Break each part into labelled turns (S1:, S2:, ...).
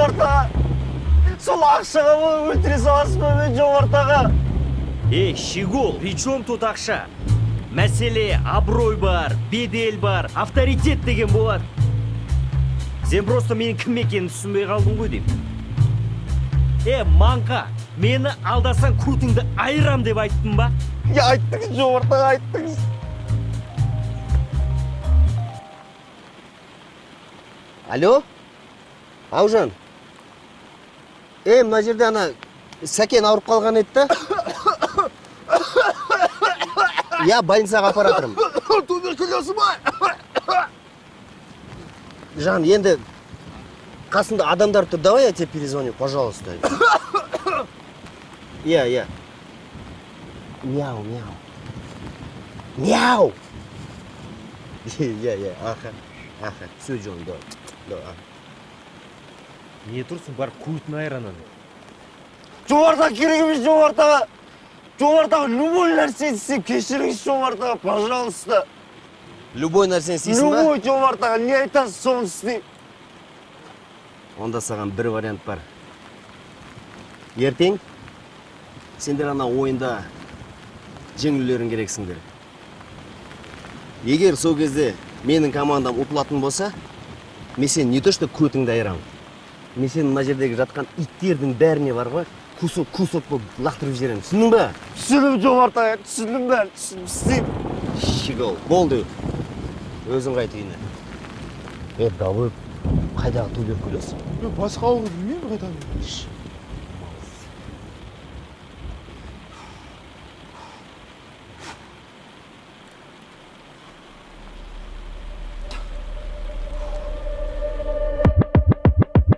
S1: Жомарт аға. Сол ақшаға өлтіре саласыз ба мен, Жомарт аға?
S2: Ей, щегол, при чем тут ақша? Мәселе абырой бар, бедел бар, авторитет деген болады. Сен просто менің кім екенін түсінбей қалдың ғой деймін. Е, маңқа, мені алдасаң, көтіңді айырам деп айттым ба?
S1: Я, айттыңыз, Жомарт аға, айттыңыз.
S3: Алло, Аужан. Е, мына жерде ана Сәкен ауырып қалған еді да. Я больницаға апара жатырмын.
S1: Туберкулезі ма?
S3: Жан, енді қасымда адамдар тұр, давай я тебе перезвоню, пожалуйста. Иә, иә. Мяу, мяу. Мяу. Иә, иә, аха. Аха, все, Джон, давай. Давай, аха.
S2: Не тұрсың, бар, көтін айыр ананың.
S1: Жомарт аға, керек емес, Жомарт аға. Жомарт аға, любой нәрсені істеп, кешіріңізші, Жомарт аға, пожалуйста.
S3: Любой нәрсені істейсің ба?
S1: Любой, Жомарт аға, не айтасыз, соны істеймін.
S3: Онда саған бір вариант бар. Ертең сендер ана ойында жеңілулерің керексіңдер. Егер сол кезде менің командам ұтылатын болса, мен сені не то что көтіңді айырамын. Мен сені мына жердегі жатқан иттердің бәріне бар ғой, кусок кусок болып лақтырып жіберемін. Түсіндің ба?
S1: Түсіндім, Жомарт аға, түсіндім бәрін, түсіндім, істеймін.
S3: Щегол, болды. Өзің қайт үйіне. Е, давай, қайдағы туберкулез?
S4: Мен басқа ауру білмеймін, қайдан.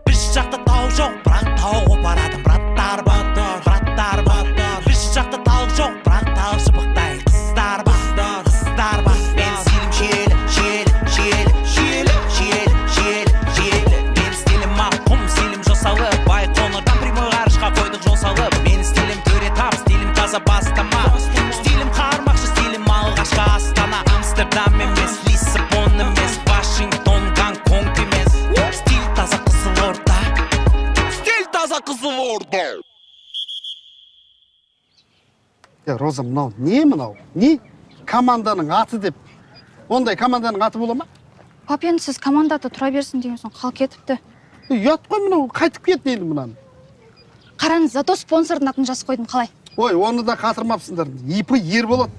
S5: Біз жақта тау жоқ, бірақ тау қопаратын браттар бар, браттар бар. Біз жақта тал жоқ, бірақ тал шыбықтай қыздар бар, қыздар бар. Менің стилім шиелі, шиелі, шиелі, шиелі, шиелі, шиелі, шиелі. Менің стилім ақ құм, стилім жосалы. Байқоңырдан прямой ғарышқа қойдық жол салып. Менің стилім төре тап, стилім таза бастама. Стилім қармақшы, стилім алғашқы астана. Амстердам емес, Лиссабон емес, Вашингтон, Гонконг емес. Стиль таза Қызылорда, стиль таза Қызылорда.
S4: Е, Роза, мынау не, мынау не, команданың аты деп? Ондай команданың аты бола ма?
S6: Пап, енді сіз команда аты тұра берсін деген соң қалып кетіпті.
S4: Е, ұят қой мынау, қайтып кетті енді мынаны.
S6: Қараңыз, зато спонсордың атын жазып қойдым, қалай?
S4: Ой, оны да қатырмапсыңдар. ИП Ерболат,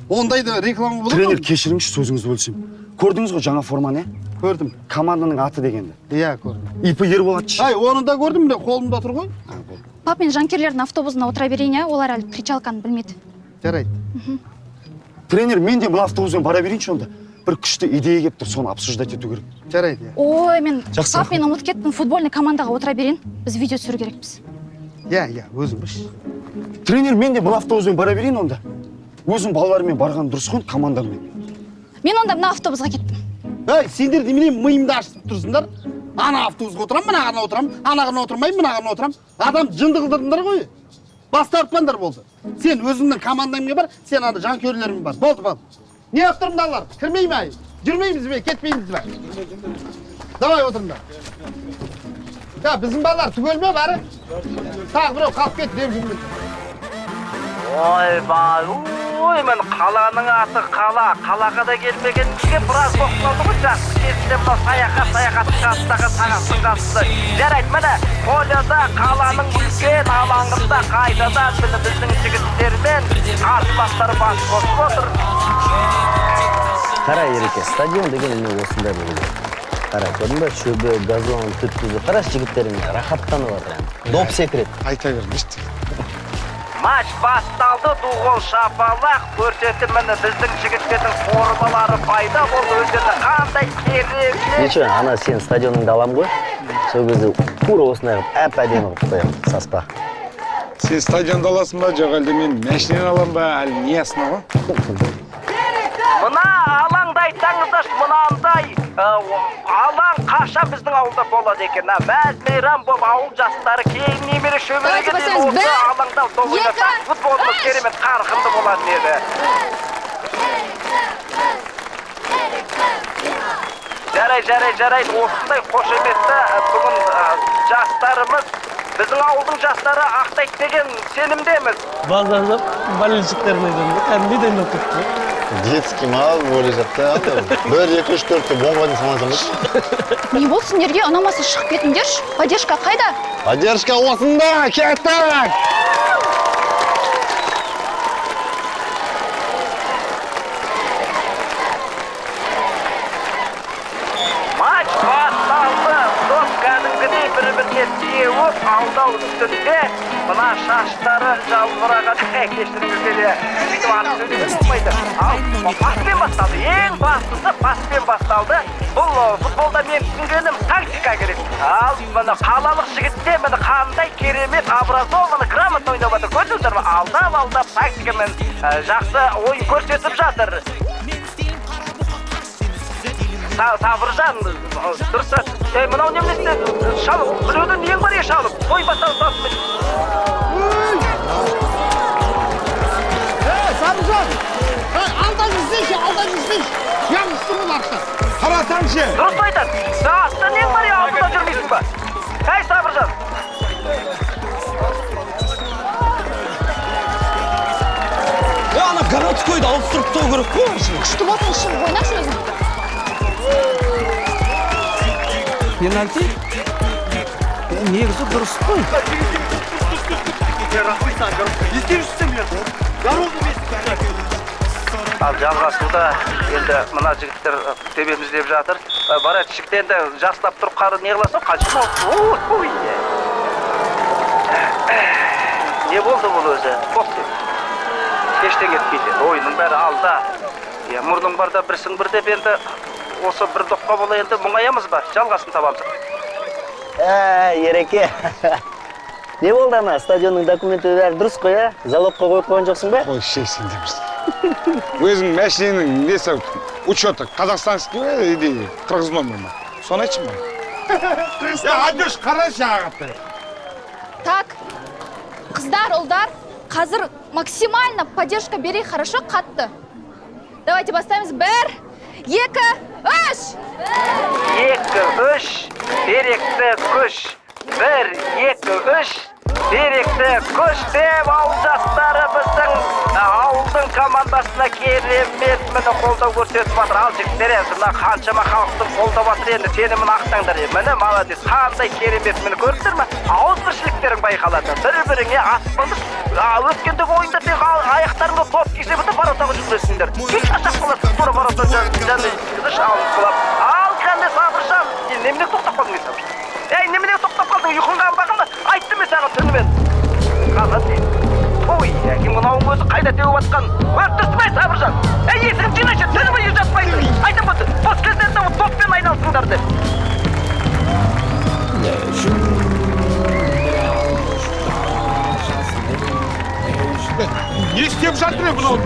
S4: ондай да реклама болады
S7: Тренер,
S4: ма?
S7: кешіріңізші, сөзіңізді бөлсем. Көрдіңіз ғой жаңа форманы, иә?
S4: Көрдім.
S7: Команданың аты дегенді.
S4: Иә, көрдім.
S7: ИП Ерболат.
S4: Ай, оны да көрдім, міне, қолымда тұр ғой.
S6: Пап, мен жанкүйерлердің автобусына отыра берейін, иә, олар әлі кричалканы білмеді.
S4: Жарайды.
S7: Тренер, мен де мына автобуспен бара берейінші онда. Бір күшті идея келіп тұр, соны обсуждать ету керек.
S4: Жарайды, иә.
S6: Ой, мен
S7: Жақсы,
S6: пап, мен ұмытып кеттім, футбольный командаға отыра берейін, біз видео түсіру керекпіз.
S4: Иә, иә, өзің білші.
S7: Тренер, мен де мына автобуспен бара берейін онда. Өзім балалармен барған дұрыс қой, командаммен.
S6: Мен онда мына автобусқа кеттім.
S4: Ей, сендер немене миымды ашытып тұрсыңдар? Ана автобусқа отырамын, мынағына отырамын, анағына отырмаймын, мынағына отырамын. Адам жынды қылдырдыңдар ғой. Бас тартпаңдар, болды. Сен өзіңнің командаңмен бар, сен ана жанкүйерлермен бар. Болды, болды. Не алып тұр мыналар? Кірмей ме? Жүрмейміз бе, кетпейміз бе? Давай, отырыңдар. Я, біздің балалар түгел ме бәрі? Тағы біреу қалып кетті деп жүрмін.
S2: Ойбай, ой, мен қаланың аты қала, қалаға да келмегенімізге біраз болып қалды ғой. Жастық кезінде мынау саяхат, саяхаттың қасындағы сағаттың қасында. Жарайды, міне, поляда, қаланың үлкен алаңында қайтадан, міне, біздің жігіттермен қарсыластар бас қосып отыр.
S3: Қара, Ереке, стадион деген міне осындай болу керек. Қара, көрдің ба, шөбі, газон, түп түзу. Қарашы, жігіттер міне рахаттанып жатыр енді. Доп секіреді.
S4: Айта беріңізші.
S2: Матч басталды, ду қол шапалақ көрсетіп, міне, біздің жігіттердің формалары пайда болды өздеріне, қандай керемет!
S3: Ничего, ана сен стадионыңды аламын ғой. Сол кезде тура осындай қылып, әп әдемі қылып қоямын, саспа.
S8: Сен стадионды аласың ба, жоқ әлде мен машинаны аламын ба, әлі не ясно ғой.
S2: Мына алаңды айтсаңыздаршы, мынандай алаң қашан біздің ауылда болады екен, а? Мәз мейрам болып ауыл жастары кейін немере шөбереге
S6: Давайте
S2: дейін
S6: басамыз.
S2: осы
S6: Бір,
S2: алаңда доп ойнасақ,
S6: екі,
S2: футболымыз
S6: үш.
S2: керемет қарқынды болатын еді. Жарай, жарай, жарайды. Осындай қошеметті бүгін жастарымыз, біздің ауылдың жастары ақтайды деген сенімдеміз.
S9: Базар жоқ, болельщиктерін айтамын да, кәдімгідей дайындалып кетті ғой.
S10: Детский ма бөле жатты. Бір, екі, үш, төрт деп 10-ға дейін санасам ба?
S6: Не болды сендерге? Ұнамаса шығып кетіңдерші. Поддержка қайда?
S10: Поддержка осында, кеттік!
S2: Матч басталды. Доп кәдімгідей бір-біріне теуіп, алдау үстінде. Мына шаштары жалбыраған, кешіріңіздер, сөйтіп аты сөйлеуге болмайды. Ал паспен басталды. Ең бастысы паспен басталды. Бұл футболда мен түсінгенім тактика керек. Ал міне қалалық жігіттер міне қандай керемет образованный, грамотно ойнап жатыр. Көрдіңіздер ме? Алдап алдап тактикамен жақсы ойын көрсетіп жатыр. Сабыржан, дұрыс. Ей, мынау неменесі? Шалып, біреудің нең бар е шалып? Ой, бастан ұстасымен.
S4: Ей, Сабыржан! Ей, алда жүрсейші, алда жүрсейші. Яғышты бұл ақша.
S8: Қарасаңшы.
S2: Дұрыс айтады. Сен астында нең бар е, алдында жүрмейсің ба? Ей, Сабыржан.
S1: Ана городскойды ауыстырып тастау керек қой вообще.
S6: Күшті болсаң шығып ойнашы өзің.
S9: Пенальти? Негізі дұрыс қой.
S2: Ал жалғасуда енді мына жігіттер төбеміз деп жатыр. Барады жігіт енді жақсылап тұрып қары не қыласың? Қаншама ой. Не болды бұл өзі? Боқ деп. Ештеңе етпейді. Ойынның бәрі алда. Мұрның бар да бірсің бір деп енді осы бір допқа бола енді мұңаямыз ба? Жалғасын табамыз.
S3: Ереке. Не болды ана? Стадионның документі бәрі дұрыс қой, ә? Залогқа қойып қойған жоқсың ба?
S8: Қой, шешсін деп. Өзің машиненің несі, учеты қазақстанский ма или қырғыз номер ма? Соны айтшы маған. Адюш, қарашы ағатты.
S6: Так, қыздар, ұлдар, қазір максимально поддержка берейік, хорошо, қатты. Давайте бастаймыз. 1, 2, 3!
S2: 2, 3, беректі күш. 1, 2, 3, беректі күш деп ауыл жастары біздің ауылдың командасына керемет міне қолдау көрсетіп жатыр. Ал жігіттер, енді мына қаншама халықтың қолдап жатыр, енді сенімін ақтаңдар. Міне молодец, қандай керемет, міне көрдіңдер ме? Ауызбіршіліктерің байқалады. Бір-біріңе асықпаңдар. Өткендегі ойында тек аяқтарыңа топ тисе бітіп воротаға жүгіресіңдер. Кеш шаршап қаласың, тура ворота жанында алып құлап. Ал қандай Сабыржан, сен немене тоқтап қалдың, Сабыржан? Ей, немене тоқтап қалдың? Ұйқың қанбаған ба? Айттым мен саған түнімен. Қалады. Ой, әкем мынауың өзі қайда теуіп атқан? Көріп тұрсың ба, Сабыржан? Ей, есігін жинашы, түні бойы жатпайсың. Айтам ғой, бос кездерінде топпен айналысыңдар деп.
S8: Не істеп жатыр е мынау?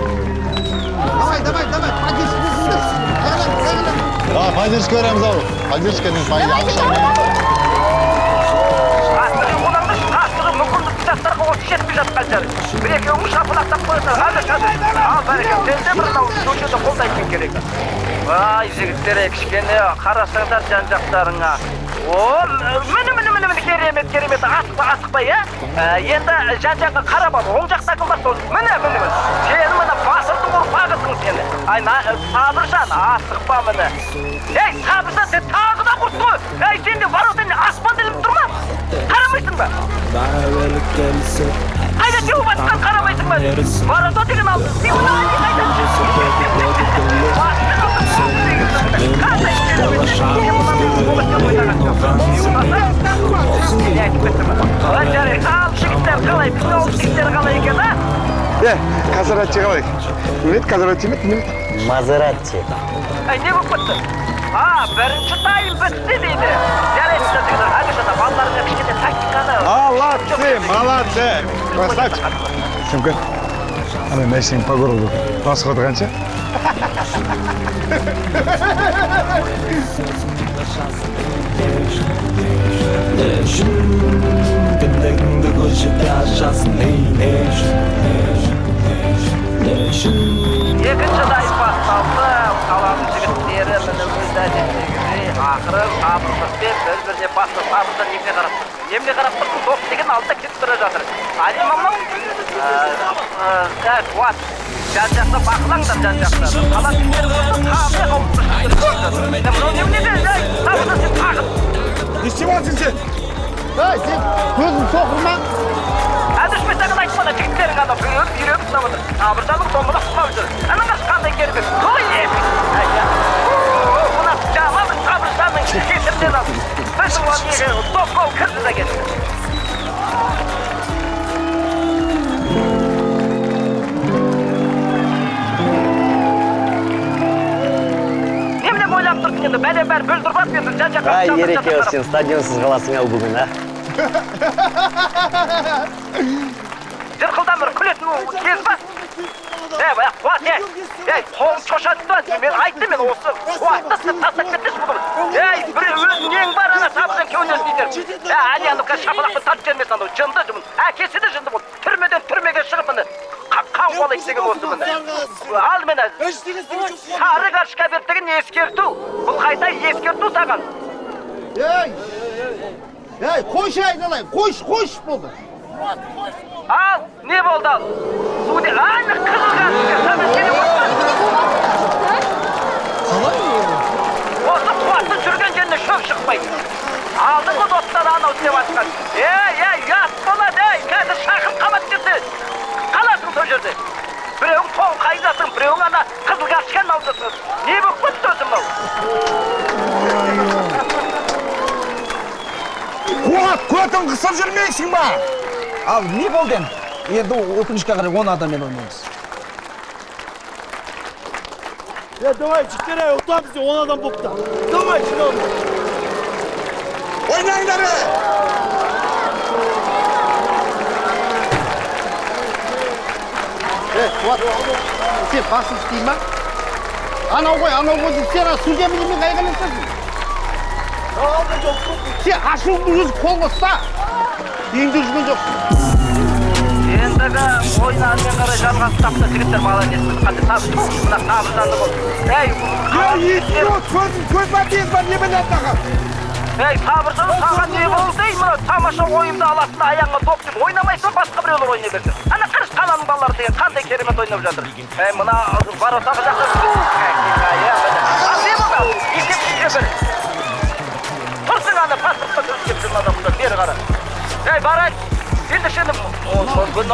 S4: Давай, давай, давай, поддержка берсіңдер.
S10: Давай, поддержка береміз ау. Поддержка не
S2: Астығы мүмкіндікті жастарға осы жетпей жатқан жер. Бір екеуің шапалақтап қойсаң, қазір, қазір. Ал бәрекелді, сен де бір мынау көшеде қолдайтын керек. Ай, жігіттер, кішкене қарасаңдар жан-жақтарыңа. О, міне, міне, міне, міне, керемет, керемет. Асықпа, асықпа, иә? Енді жан-жағыңа қарап ал, оң жақта кім бар сол? Міне, міне, міне. Сен міне батырдың ұрпағысың сені. Ай, Сабыржан, асықпа міне. Ей, Сабыржан, сен тағы да құрттың ғой. Ей, сен де ворота аспанда ілініп тұр ма? Қарамайсың ба? Қайда теуіп атқан қарамайсың ба? Ворота деген алды. Сен мұны қайда? Ал жігіттер қалай? Біздің ауыл жігіттері қалай екен, а?
S8: Казарати қалай? Неме еді, Казарати ме еді, неме еді?
S3: Мазератти.
S2: Ай, не болып кетті? Бірінші тайм бітті дейді. Жарайды, жігіттер, Әбіш ата, балаларға кішкене тактиканы.
S8: Молодцы, молодцы. Красавчик. Сімкі, ана машинаң по городу расходы қанша?
S2: Екінші тайм басталды. Қаланың жігіттері міне өз әдеттегідей басы. Сабыржан, немене қарап тұрсың? Немене қарап тұрсың? Доп деген алдында кетіп бара жатыр. Али, мынау Қуат, жан жақты бақылаңдар, жан жақты. Қала мынау немене? Сабыржан, сен тағы
S8: Не істеп жатырсың сен?
S4: Ей, сен көзің соқыр ма?
S2: Әдіш, мен саған айтпады, жігіттерің ана бүйрек бүйрек ұстап отыр. Сабыржанның домбыра құлап жүр. Ана қарашы, қандай керемет. Ой, мына жаман Сабыржанның кесірінен алды. Біздің неге доп гол кірді да кетті. Немене ойлап тұрсың енді? Бәле бәрі бүлдіріп алып енді жан жаққа.
S3: Ай, Ереке, сен стадионсыз қаласың ау бүгін, а?
S2: Жырқылдан бір күлетін кез ба? Ей, Қуат, ей, ей, қолың шошатты, мен айттым, мен осы Қуатты сен тастап кеткенші бүгін. Ей, бір өз нең бар, ана Сабыржан кеудесін итеріп. Ей, Әли, аны қазір шапалақпен тартып жібермесін, анау жынды, әкесі де жынды болды. Түрмеден түрмеге шығып, міне, қан қуалайды деген осы, міне. Ал міне, сары карточка берді деген ескерту. Бұл қайта ескерту саған.
S4: Ей, ей, қойшы айналайын, қойшы, қойшы болды.
S2: Ал, не болды ал? Судья, ана қызыл карточка, саған сене
S4: Қалай?
S2: Осы Қуаттың жүрген жеріне шөп шықпайды. Алдыңғы доптар анау істеп жатқан. Ей, ей, ұят болады, ей, қазір шақым қамап кетсе, қаласың сол жерде. Біреуің тоңқайып жатсың, біреуің ана қызыл карточканы алып жатсың. Не болып кетті өзі мынау?
S8: Қуат, көтін қысып жүрмейсің ба?
S11: Ал не болды енді? Енді өкінішке қарай 10 адаммен ойнаймыз.
S9: Е, давай, жігіттер, ей, ұтамыз де 10 адам болыпты. Давай, жиналыңдар.
S8: Ойнаңдар, ей!
S4: Ей, Қуат, сен басың істей ма? Анау ғой, анау ғой деп сен судьямен немен айғайласасың? Сен ашуыңды өз қолыңа ұста. Үйіңде жүрген жоқсың.
S2: Ендігі ойын әрмен қарай жалғасып тапты, жігіттер, молодец. Қандай Сабыр, мына Сабыржанды бол. Ей,
S8: Ей, идиот, көзің көз ба, без ба, не біледі тағы?
S2: Ей, Сабыржан, саған не болды, ей, мына тамаша ойынды аласың, аяғыңа доп деп ойнамайсың, басқа біреулер ойнай берсін. Ана қарашы, қаланың балалары деген қандай керемет ойнап жатыр. Ей, мына воротағы жақта. Ал не болды? Есеп 3-1. Тұрсың ана паспортқа түсіп жүрген адамдар, бері қара. Ей, барайық. Енді шені, бүгін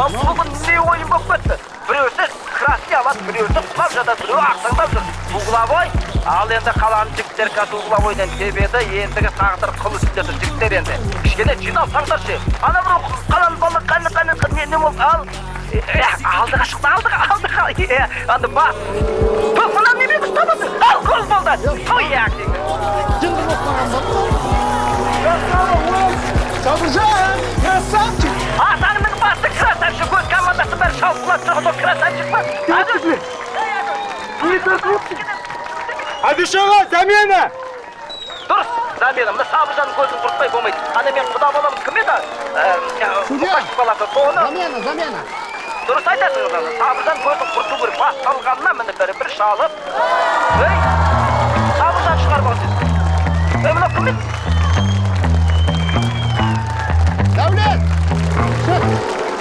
S2: не ойын болып кетті? Біреусі красный алады, біреусі құлап жатады, біреуі ақсаңдап жүр. Угловой. Ал енді қаланың жігіттері қазір угловойдан тебеді, ендігі тағдыр қыл үстінде тұр жігіттер енді. Кішкене жиналсаңдаршы. Ана біреу қаланың балалары қане, қане, не, не болды? Ал, алдыға шықты, алдыға, алдыға. Анда бас. Тоқ, мына немен ұстап отыр? Ал, гол болды. Той, әкеңді.
S4: Жынды болып қалған ба?
S8: Сабыржан, красавчик!
S2: Атанының басы красавчик, өз командасы бәрі шалып құлап тұрған сол красавчик па?
S8: Әбіш аға, замена!
S2: Дұрыс, замена. Мына Сабыржанның көзін құртпай болмайды. Ана мен құда балам кім еді?
S4: Судья!
S2: Мұқаштың баласы, соны.
S4: Замена, замена.
S2: Дұрыс айтасың, Сабыржан көзін құрту керек. Бас салғанына міне бірі бір шалып. Ей, Сабыржан шығарып алды. Ей, мынау кім еді?
S4: Дәулет! Шық!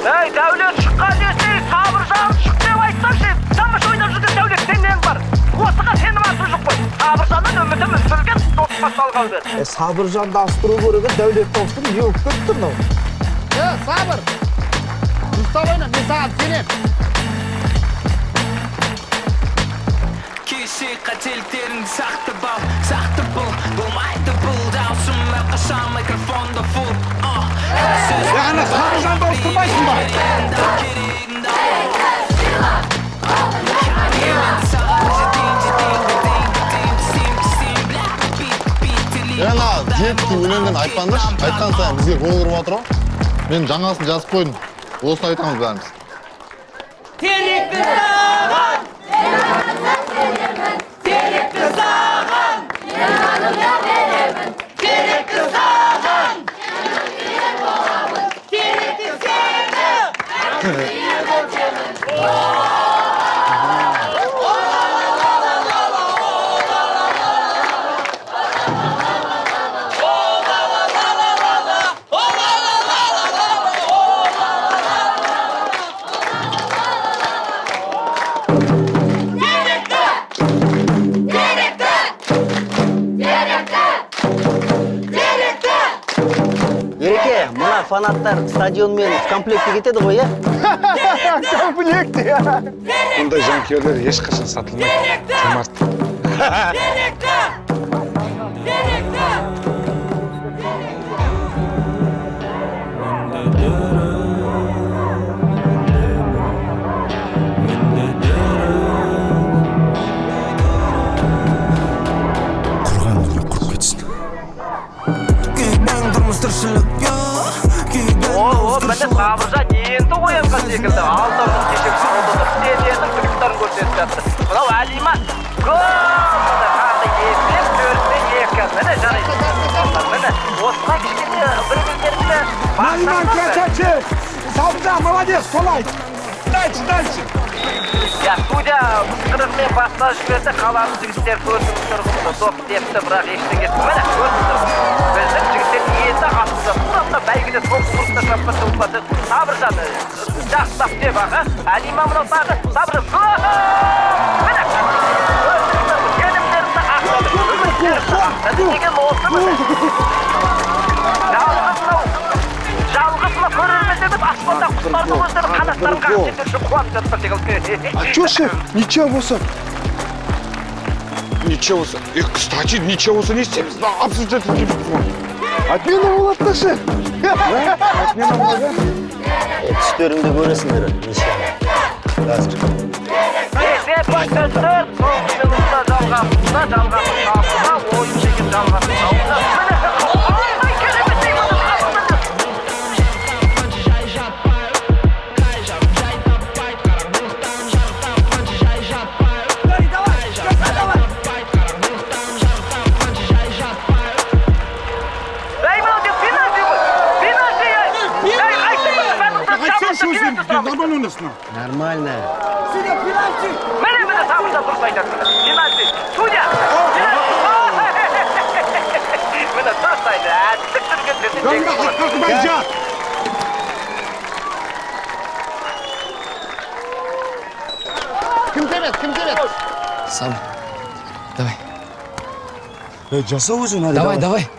S2: Ей, Дәулет шыққан десе, Сабыржан шық деп айтсаңшы, тамаша ойнап жүрген Дәулет, сен нең бар? Осыға сенім арту жоқ қой. Сабыржаннан үмітім үзілген, доп басталғалы бері.
S11: Сабыржанды ауыстыру керек еді, Дәулетті ауыстыру, не болып кетті мынау?
S4: Е, Сабыр! Дұрыстап ойна, мен саған сенемін.
S5: Кеше қателіктеріңді сақтап ал, сақтап бол, болмайды бұл даусым әрқашан микрофонда фул.
S8: Ана Сабыржанды ауыстырмайсың ба?
S10: Ана жетті өлеңден айтпаңдаршы, айтқан сайын бізге гол ұрып жатыр ғой. Мен жаңасын жазып қойдым. Осыны айтамыз бәріміз.
S5: Теректі саған, теректі саған, теректі саған, теректі сені.
S3: Фанаттар стадионмен в комплекте кетеді ғой, иә?
S8: Комплекте. Мұндай жанкүйерлер ешқашан сатылмайды. Жомарт.
S9: Құрған дүние құрып кетсін.
S2: О, міне Сабыржан енді оянған секілді. Алдырдың кеше ауылда сендердің трюктарын көрсетіп жатыр. Мынау Әлима гол! Міне тағы есеп 4-2. Міне жарайды. Міне осылай кішкене бір-бірлеріңді
S8: Нариман, красавчик! Сабыржан, молодец, солай. Дальше, дальше.
S2: Я, судья ысқырығымен бастап жіберді, қаланың жігіттері көрдіңіз тұрғызды, доп тепті, бірақ ештеңе. Міне көрдіңіз, біздің жігіттер енді атылды. Тура мына бәйгеде соңғы бұрышта шапқан жылқыларды Сабыржан жақсылап деп аға. Әлима мынау тағы Сабыржан. Гол! Міне көрдіңіздер, сенімдеріңді ақтады, үміттеріңді ақтады деген осы міне. Жалғыз мынау, жалғыз мына көрермендер емес, аспанда құстардың өздері қанаттарын қағып сендер үшін қуанып жатыр деген.
S8: А чё, шеф, ничего болса? Ничего болса. Кстати, ничего болса не істейміз. Обсуждать етеміз ғой.
S7: Отмена болады да, шеф.
S8: Отмена болады.
S3: Түстеріңді көресіңдер, ничьяны. Қазір.
S2: Есеп 3-4, соңғы минутта жалғасуда, жалғасын табуда, ойын деген жалғасын табуда. Міне, қандай керемет міне. Ей, мынау деп пенальти ғой. Пенальти, ей. Ей, айттым ғой,
S8: Айтсаңшы өзің, нормально ойнайсың.
S3: Нормально.
S2: Міне, міне, Сабыржан дұрыс айтады. Міне, пенальти. Судья! Пенальти. Міне, дұрыс айтты. Әдістік жүрген жерде жеңіс болады.
S4: Кім тебеді, кім тебеді?
S1: Сам.
S11: Давай.
S7: Ей, жаса өзің, Нари.
S11: Давай, давай.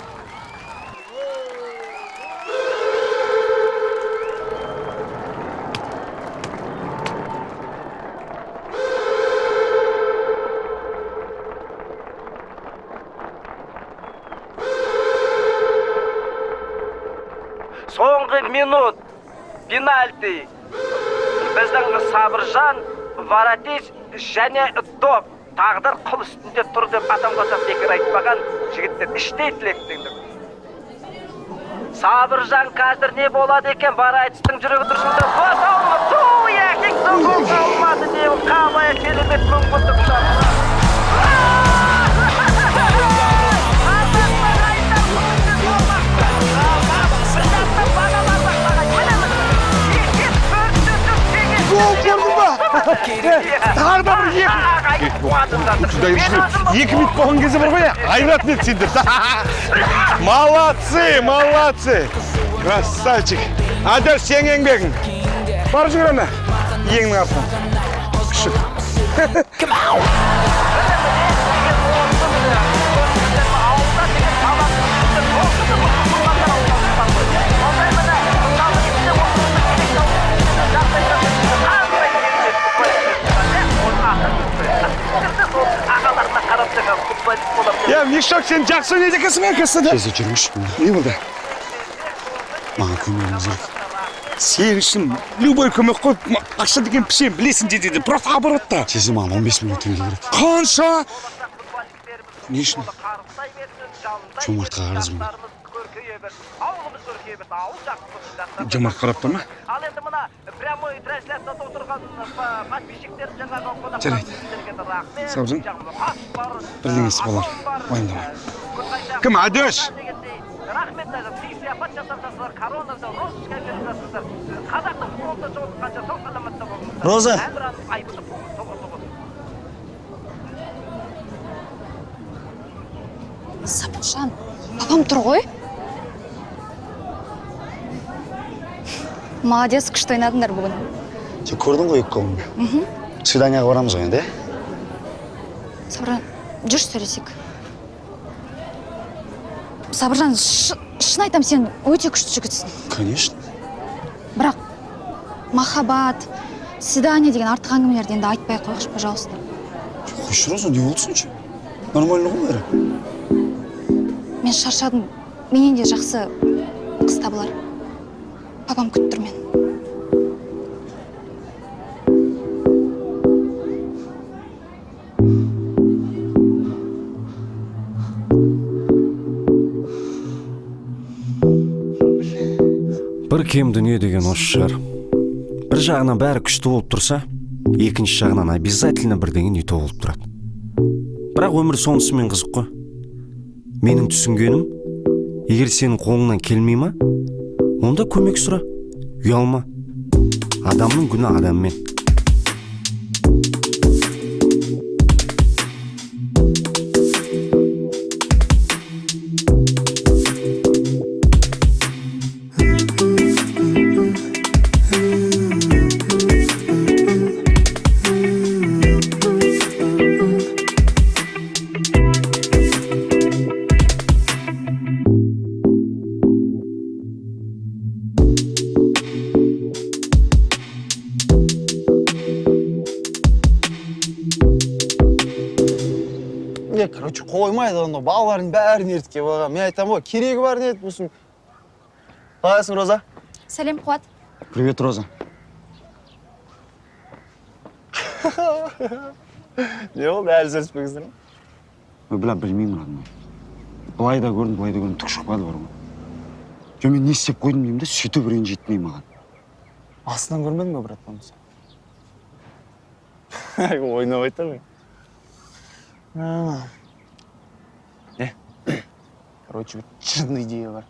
S2: Соңғы минут пенальти. Біздің Сабыржан, Варатич және доп. Тағдыр қыл үстінде тұр деп атам қазақ бекер айтпаған, жігіттер іштей тілектеңдік. Сабыржан қазір не болады екен? Варатичтің жүрегі дүрсілді. Баса алмады. Ту, әкең гол алмады деп қалай керемет мүмкіндік.
S8: Гол көрдің ба? Тағы да бір екі. 2 минут болған кезде бар ғой, айыратын еді сендер. Молодцы, молодцы. Красавчик. Адер, сен еңбегің. Бар жүгір ана. Еңнің артынан. Күшік. Я, Мишок, сен жақсы ойнайды екенсің, әкесі.
S7: Тез жүріңізші.
S8: Не болды?
S7: Маған көмегіңіз керек.
S8: Сен үшін любой көмек қой, ақша деген пішен білесің деді. Просто оборотта.
S7: Тез маған 15 миллион теңге керек.
S8: Қанша? Не үшін?
S7: Жомартқа қарызбын.
S8: Жомарт қарап тұр ма?
S2: Ал енді мына прямой трансляцияда отырған подписчиктер жаңағы қонақтар
S8: Жарайды.
S2: сіздерге рахмет.
S8: Сабыржан, бірдеңесі болар, уайымдама.
S2: Кім,
S8: Кім, Адеш?
S2: Рахмет, сый сияпат жасап жатсыздар, корона розочка беріп жатсыздар. Қазақтың футболында жолыққанша сау саламатта болыңыздар.
S1: Роза.
S2: Әнұранның айбыны тоғыз.
S6: Сабыржан, папам тұр ғой. Молодец, күшті ойнадыңдар бүгін.
S7: Сен көрдің ғой екі голымды. Свиданияға барамыз ғой енді, иә?
S6: Сабыржан, жүрші сөйлесейік. Сабыржан, шын айтам, сен өте күшті жігітсің.
S7: Конечно.
S6: Бірақ махаббат, свидание деген артық әңгімелерді енді айтпай ақ қойшы, пожалуйста.
S7: Қойшы, Роза, не болды сонша? Нормально ғой бәрі.
S6: Мен шаршадым. Менен де жақсы қыз табылар. Папам күтіп тұр мені.
S1: Бір кем дүние деген осы шығар. Бір жағынан бәрі күшті болып тұрса, екінші жағынан обязательно бірдеңе не то болып тұрады. Бірақ өмір сонысымен қызық қой. Менің түсінгенім, егер сенің қолыңнан келмей ма, онда көмек сұра, ұялма. Адамның күні адаммен.
S12: Не, короче, қоймайды анау балалардың бәрін ертіп келіп алған. Мен айтамын ғой, керегі бар не еді бұсын.
S7: Қалайсың, Роза?
S6: Сәлем, Қуат.
S7: Привет, Роза.
S12: Не болды, әлі сөйлеспегенсіңдер ме?
S7: Ой, бля, білмеймін, родной. Былай да көрдім, былай да көрдім, түк шықпады бар ғой. Жоқ, мен не істеп қойдым деймін да, сөйтіп ренжитін маған.
S12: Астынан көрмедің бе, брат, болмаса? Ойнап айтамын. Не? Короче, бір жынды идея бар.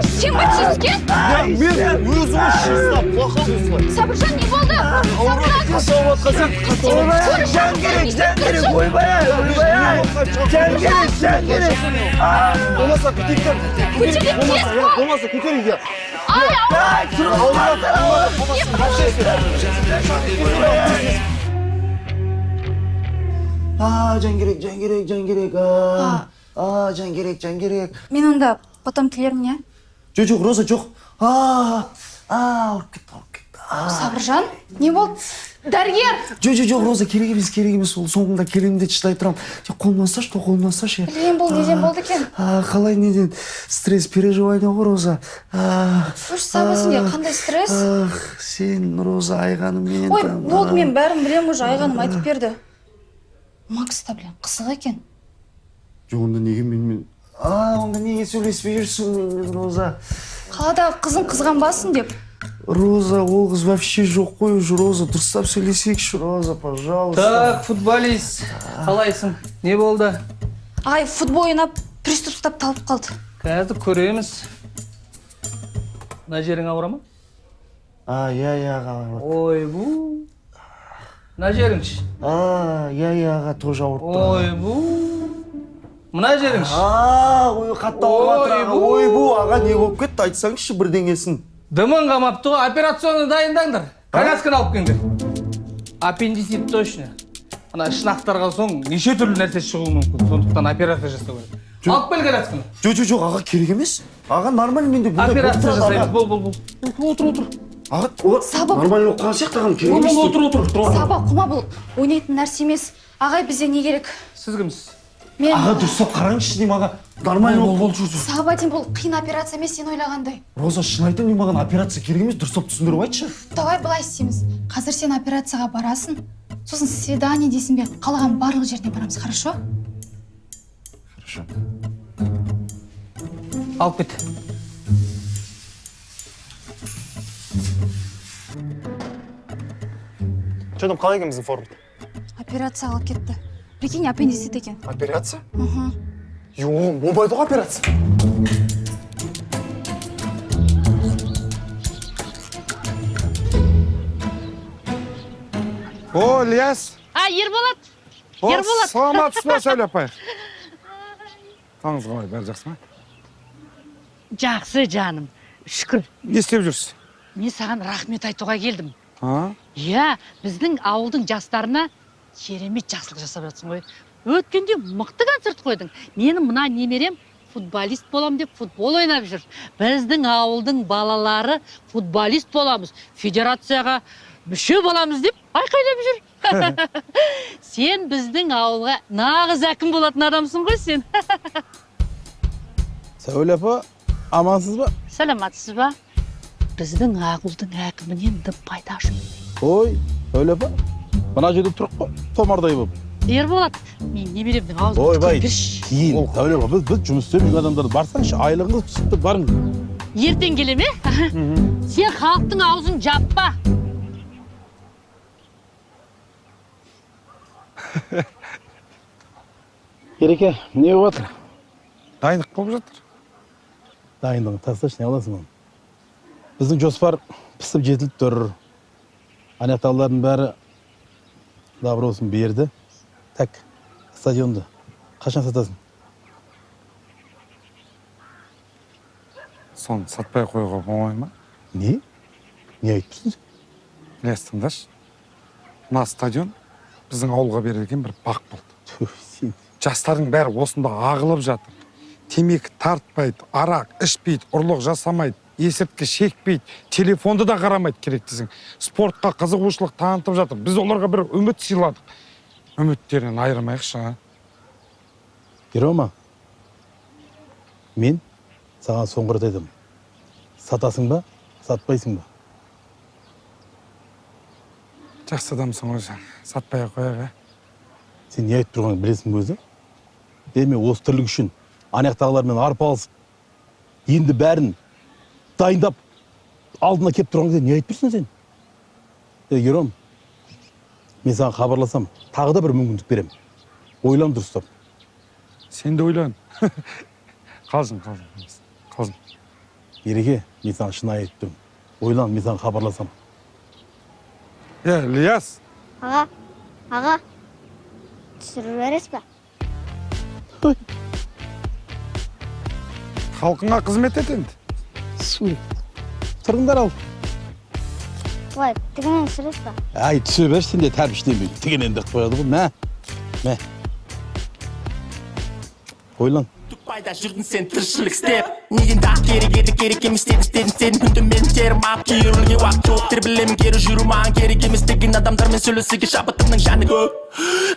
S6: Сен ба тиіскен?
S12: Мен өзім чисто плохо осылай.
S6: Сабыржан, не болды? Сабыржан!
S12: Жан керек, жан керек, ойбай, ойбай. Жан керек, жан керек. Болмаса көтерейік.
S6: Көтерейік, тез бол.
S12: Болмаса көтерейік.
S6: Ай, ауыр!
S1: А, жан керек, жан керек, жан керек. А, а, жан керек, жан керек.
S6: Мен онда потом тілермін, иә?
S1: Жоқ, жоқ, Роза, жоқ. А, а, ауырып кетті, ауырып кетті. А.
S6: Сабыржан, не болды? Дәрігер!
S1: Жоқ, жоқ, жоқ, Роза, керек емес, керек емес. Ол соңында келемін де шыдай тұрамын. Тек қолымнан ұсташы, то қолымнан ұсташы.
S6: Блин, бұл неден болды екен?
S1: А, қалай неден? Стресс, переживание ғой, Роза. А,
S6: Қойшы, Саба, сенде қандай стресс?
S1: Ах, сен, Роза, Айғаным
S6: Ой, болды, мен бәрін білемін уже, Айғаным айтып берді. Макс та, блин, қызық екен.
S1: Жоқ, онда неге менімен? А, онда неге сөйлеспей жүрсің менімен, Роза?
S6: Қаладағы қызын қызғанбасын деп.
S1: Роза, ол қыз вообще жоқ қой уже, Роза. Дұрыстап сөйлесейікші, Роза, пожалуйста.
S13: Так, футболист, қалайсың? Не болды?
S6: Ай, футбол ойнап, приступ ұстап талып қалды.
S13: Қазір көреміз. Мына жерің ауыра ма?
S1: А, иә, иә, аға.
S13: Ойбу. Мына жеріңші?
S1: А, иә, иә, аға, тоже ауырып тұр.
S13: Ойбу. Мына жеріңші?
S1: А, ой, қатты ауырып жатыр, аға. Ойбу, аға, не болып кетті? Айтсаңызшы бірдеңесін.
S13: Дымын қамапты ғой, операционный дайындаңдар. Колясканы алып келіңдер. Аппендицит точно. Ана ішін ақтарған соң неше түрлі нәрсе шығуы мүмкін. Сондықтан операция жасау керек. Алып кел колясканы.
S1: Жоқ, жоқ, жоқ, аға, керек емес. Аға, нормально менде бұндай болып
S13: Операция
S1: тұрады,
S13: жасаймыз.
S1: аға.
S13: Бол, бол, бол. Отыр, отыр.
S1: Аға, о,
S6: Саба.
S1: нормально болып қалған сияқты, ағам, керек
S13: Бол,
S1: емес.
S13: бол, отыр, отыр, отыр.
S6: Саба, құма, бұл ойнайтын нәрсе емес. Ағай, бізде не керек?
S13: Сіз кімсіз?
S6: Мен...
S1: Аға, дұрыстап қараңызшы деймін, аға. Нормально
S13: Бол,
S1: болып
S13: бол, жүр, жүр.
S6: Саба деймін, бұл қиын операция емес, сен ойлағандай.
S1: Роза, шын айтамын, мен маған операция керек емес, дұрыстап түсіндіріп айтшы.
S6: Давай былай істейміз. Қазір сен операцияға барасың, сосын свидание дейсің бе, қалаған барлық жеріне барамыз, хорошо?
S1: Хорошо.
S13: Алып кет.
S12: Че там, қалай екен біздің форвард?
S6: Операция алып кетті. Прикинь, аппендицит екен.
S12: Операция?
S6: Мхм.
S12: Йо, болмайды ғой операция.
S8: О, Ілияс.
S14: А, Ерболат.
S8: О,
S14: Ерболат.
S8: Саламатсыз ба, Сәуле апай? Қалыңыз қалай, бәрі жақсы ма?
S14: Жақсы жаным. Шүкір.
S8: Не істеп жүрсіз?
S14: Мен саған рахмет айтуға келдім.
S8: А?
S14: Иә, біздің ауылдың жастарына керемет жақсылық жасап жатсың ғой. Өткенде мықты концерт қойдың. Менің мына немерем футболист болам деп футбол ойнап жүр. Біздің ауылдың балалары футболист боламыз, федерацияға мүше боламыз деп айқайлап жүр. Сен біздің ауылға нағыз әкім болатын адамсың ғой сен.
S15: Сәуле апа, амансыз ба?
S14: Саламатсыз ба? Біздің ауылдың әкімінен дым пайда жоқ.
S15: Ой, Сәуле апа, мына жерде тұрық қой, томардай болып.
S14: Ерболат, мен немеремнің аузын
S15: Ойбай,
S14: берші.
S15: кейін, Сәуле апа, біз жұмыс істеп жүрген адамдар, барсаңшы, айлығыңыз түсіп тұр, барыңыз.
S14: Ертең келе ме? Сен халықтың аузын жаппа.
S15: Ереке, не болып жатыр?
S8: Дайындық болып жатыр.
S15: Дайындығын тасташы, не аласың оны? Біздің жоспар пісіп жетіліп тұр. Анықтаулардың бәрі добросын берді. Так, стадионды қашан сатасың?
S8: Соны сатпай қоюға болмай ма?
S15: Не? Не айтып тұрсың сен?
S8: Ілияс, тыңдашы. Мына стадион біздің ауылға берілген бір бақ болды.
S15: Түф, сен.
S8: Жастардың бәрі осында ағылып жатыр. Темекі тартпайды, арақ ішпейді, ұрлық жасамайды, есірткі шекпейді, телефонды да қарамайды керек десең. Спортқа қызығушылық танытып жатыр. Біз оларға бір үміт сыйладық. Үміттерінен айырмайықшы, а?
S15: Ерома, мен саған соңғы рет айтамын. Сатасың ба, сатпайсың ба?
S8: Жақсы адамсың ғой сен. Сатпай ақ қояйық, ә?
S15: Сен не айтып тұрғаныңды білесің бе өзі? Деме, осы тірлік үшін аяқтағылармен арпалысып, енді бәрін дайындап алдына кеп тұрған кезде не айтып тұрсың сен? Ером, мен саған хабарласам, тағы да бір мүмкіндік беремін. Ойлан дұрыстап.
S8: Сен де ойлан. Қалжың, қалжың, қалжың.
S15: Ереке, мен саған шынайы айтып тұрмын. Ойлан, мен саған хабарласам.
S8: Ілияс.
S16: Аға, аға, түсіріп жібересіз ба?
S8: Халқыңа қызмет ет енді.
S15: Сурет. Тұрыңдар ал.
S16: Былай, тігінен түсіресіз ба?
S15: Әй, түсе берші, сен де тәрбіштенбей. Тігінен деп қояды ғой, мә. Мә. Ойлан.
S5: Пайда жүрдің сен тіршілік істеп, неден тағы керек еді, керек емес дедім, істедім, істедім, күнде менің терім ап, керілуге уақыт жоқ, тербелемін, кері жүру маған керек емес деген адамдармен сөйлесуге шабытымның жаны көп.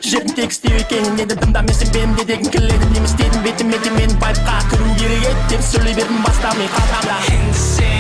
S5: Жердің тегістеу екенін енді дымда мен сенбедім, не дегім келеді, не істедім, бетіме де мен байыпқа кіру керек еді деп сөйлей бердім бастамай қалтамда. Енді сен